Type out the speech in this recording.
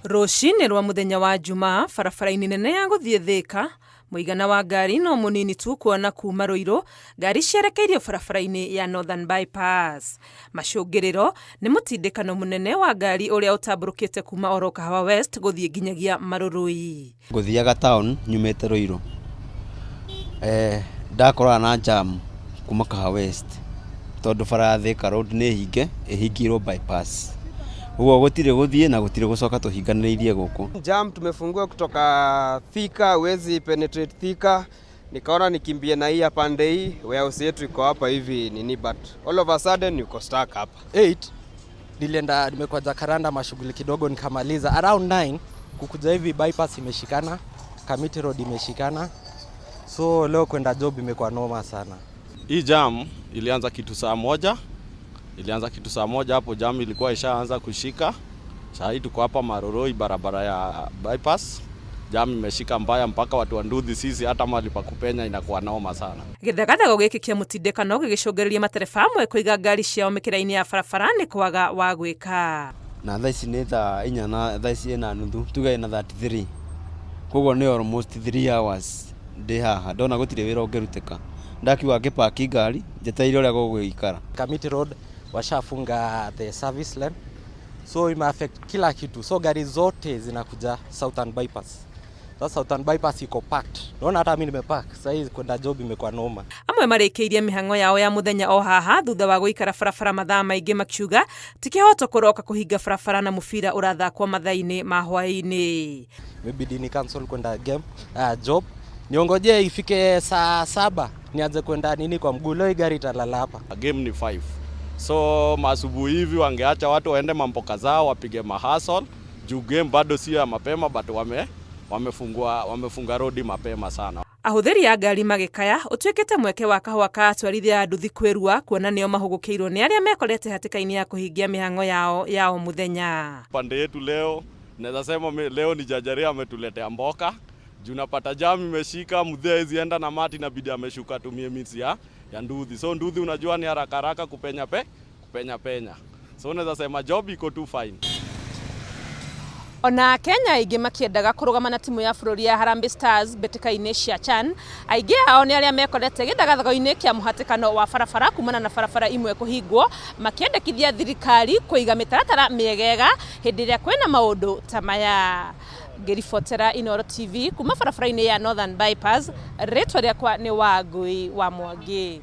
Rũcinĩ rwa mũthenya wa Jumaa barabara-inĩ nene ya gũthiĩ Thĩka, mũigana wa ngari no mũnini tu kuona kuma Ruiru ngari cierekeirio barabara-inĩ ya Northern Bypass. Macũngĩrĩro nĩ mũtindĩkano mũnene wa ngari ũrĩa ũtambũrũkĩte kuma oro Kahawa West gũthiĩ nginyagia Marurui. Ngũthiaga town nyumĩte Ruiru, ndakorana na jam kuma Kahawa West tondũ bara ya Thika Road nĩ hinge, ĩhingĩirwo bypass. Ũguo gũtirĩ gũthiĩ na gũtirĩ gũcoka tũhinganĩrĩirie gũkũ. Jam tumefungua kutoka Thika, huwezi penetrate Thika. Nikaona nikimbie na hii ya pande hii, warehouse yetu iko hapa hivi nini, but all of a sudden yuko stuck hapa. 8 nilienda, nimekuwa Jacaranda mashughuli kidogo, nikamaliza around 9 kukuja hivi bypass imeshikana, Kamiti Road imeshikana, so leo kwenda job imekuwa noma sana. Hii jam ilianza kitu saa 1, ilianza kitu saa 1 hapo jam ilikuwa ishaanza kushika. Saa hii tuko hapa Marurui barabara ya bypass. Jam imeshika mbaya mpaka watu wa nduthi sisi hata mahali pa kupenya inakuwa noma sana. Gĩthagathago gĩkĩ kĩa mũtindĩkano gĩgĩcũngĩrĩria matereba amwe kũiga ngari ciao mĩkĩra-inĩ ya barabara nĩ kwaga wa gwĩka. Na thaa ici nĩ thaa inya na thaa ici ĩna nuthu, tuge ĩna 33. Koguo nĩ almost 3 hours ndĩ haha, ndona gũtirĩ wĩra ũngĩrutĩka. Ndakiuga ngĩpaki ngari njetereire ũrĩa gũgũikara. Kamiti Road washafunga the service lane, so ime affect kila kitu, so gari zote zinakuja Southern Bypass. Sasa Southern Bypass iko packed. Naona hata mimi nimepark. Sasa hizi kwenda job imekuwa noma. Amwe marĩkĩirie mĩhang'o yao ya mũthenya o haha thutha wa gũikara barabara mathaa maingĩ makiuga ti kĩhoto kũroka kũhinga barabara na mũbira ũrathakwo mathaa-inĩ ma hwaĩ-inĩ. Imebidi ni cancel kwenda game, job. Niongojee ifike saa 7 nianze kwenda nini kwa mguu. Leo hii gari italala hapa. Game ni 5. So masubuhi hivi wangeacha watu waende mamboka zao wapige mahasol. Juu game bado sio ya mapema but wamefunga road mapema sana. Ahũthĩri a ngari magĩkaya ũtuĩkĩte mweke wa kahũa ka atwarithia a nduthi kwĩrua kuona nĩo mahũgũkĩirwo nĩ arĩa mekorete hatĩka-inĩ ya kũhingia mĩhang'o yao ya o mũthenya. Pande yetu leo naweza sema leo ni Jajaria ametuletea mboka. Juu unapata jam imeshika, mzee hawezi enda na mati inabidi ameshuka atumie means ya nduthi. So nduthi unajua ni haraka haraka kupenya kupenya penya. So unaweza sema job iko tu fine. Ona Kenya aingĩ makĩendaga kũrũgama na timu ya bũrũri ya Harambee Stars mbĩtĩka-inĩ cia CHAN, aingĩ ao nĩ arĩa mekorete gĩthagathago-inĩ kĩa mũhatĩkano wa barabara kumana na barabara imwe kũhingwo, makĩendekithia thirikari kũiga mĩtaratara mĩegega hĩndĩ ĩrĩa kwĩna maũndũ ta maya. Ngĩribotera Inooro TV kuma barabara-inĩ ya Northern Bypass, rĩtwa rĩakwa nĩ Wangui wa Mwangi.